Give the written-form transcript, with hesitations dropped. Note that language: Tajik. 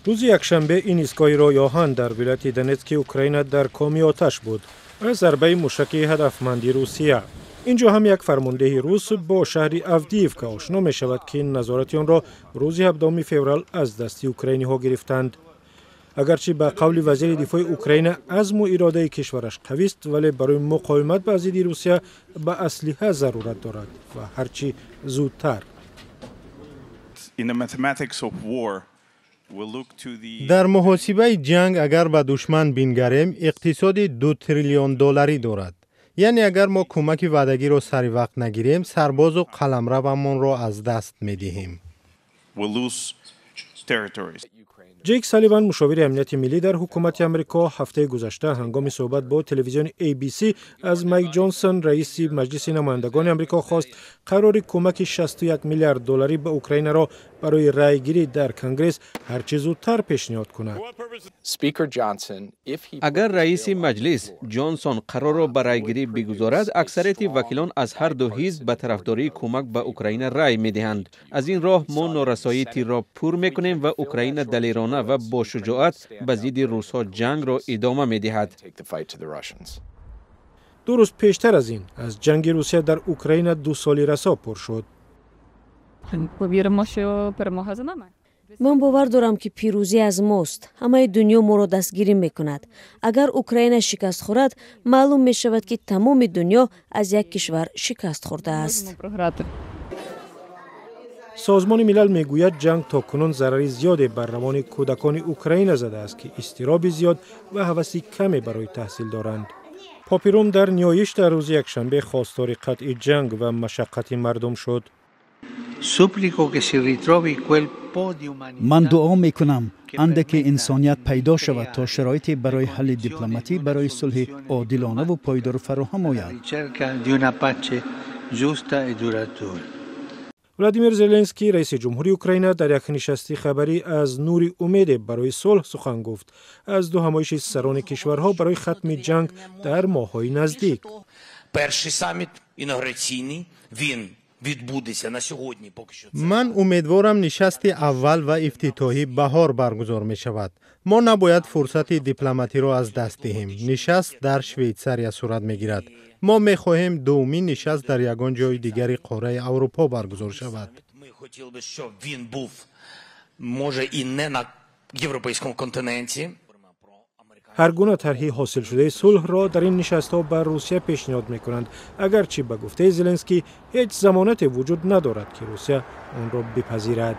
Рӯзи якшанбе ин истгоҳи роҳи оҳан дар вилояти Донетски Украина дар коми оташ буд аз зарбаи мушаки ҳадафманди Русия. Ин ҷо ҳам як фармондеҳи рус бо шаҳри Авдиевка ошно мешавад, ки назорати онро рӯзи 17 феврал аз дасти украиниҳо гирифтанд. Агарчи ба қавли вазири дифои Украина азму иродаи кишвараш қавист, вале барои муқовимат ба зидди Русия ба аслиҳа зарурат дорад ва ҳарчи зудтар. In the mathematics of war, we look to the Дар муҳосибаи ҷанг агар ба душман бингарем, иқтисоди 2 триллион долларӣ дорад. Яъне агар мо кӯмаки ваъдагиро сари вақт нагирем, сарбозу қаламравамонро аз даст медиҳем. We lose territories. Ҷейк Салливан, мушовири амнияти миллӣ дар ҳукумати Амрико, ҳафтаи гузашта ҳангоми суҳбат бо телевизиони ABC аз Майк Ҷонсон, раиси Маҷлиси намояндагони Амрико, хост қарори кӯмаки 61 миллиард долларӣ ба Украинаро барои раъйгирӣ дар Конгресс ҳарчи зудтар пешниҳод кунад. Агар раиси маҷлис Ҷонсон қарорро ба райгирӣ бигузорад, аксарияти вакилон аз ҳар ду ҳизб ба тарафдории кӯмак ба Украина рай медиҳанд. Аз ин роҳ мо норасоии тирро пур мекунем ва Украина далерона ва бо шуҷоат ба зидди русҳо ҷангро идома медиҳад. 2 рӯз пештар аз ин аз ҷанги Русия дар Украина 2 соли расо пур шуд. Повіримо, що перемога за нами. Ман бовар дорам, ки пирӯзӣ аз мост. Ҳамаи дунё моро дастгирӣ мекунад. Агар Украина шикаст хӯрад, маълум мешавад, ки тамоми дунё аз як кишвар шикаст хӯрдааст. Можемо програти. Созмони Милал мегӯяд, ҷанг то кунун зарари зиёде бар равони кӯдакони Украина задааст, ки изтироби зиёд ва ҳаваси каме барои таҳсил доранд. Попи Рум дар ниёиш дар рӯзи якшанбе хостори қатъи ҷанг ва машаққати мардум шуд. Supplico che si ritrovi quel po' di umanità Ман дуо мекунам, андаке инсоният пайдо шавад, то шароите барои ҳалли дипломатӣ, барои сулҳи одилонаву пойдор фароҳам ояд. Ricerca di una pace giusta e duratura. Владимир Зеленский, раиси ҷумҳури Украина, дар як нишасти хабарӣ аз нури умеде барои сулҳ сухан гуфт аз ду ҳамоиши сарони кишварҳо барои хатми ҷанг дар моҳҳои наздик. Перший саміт інаугураційний, він відбудеться на сьогодні. Поки що це Ман умедворам, нишасти аввал ва ифтитоҳӣ баҳор баргузор мешавад. Мо набояд фурсати дипломатиро аз даст диҳем. Нишаст дар Швейтсария сурат мегирад. Мо мехоҳем дуввумин нишаст дар ягон ҷои дигари қораи Аврупо баргузор шавад. Ми хотіли би, щоб він був, може, і не на європейському континенті. Ҳар гуна тарҳи ҳосилшудаи сулҳро дар ин нишастҳо ба Русия пешниҳод мекунанд, агарчи ба гуфтаи Зеленский ҳеҷ замонате вуҷуд надорад, ки Русия онро бипазирад.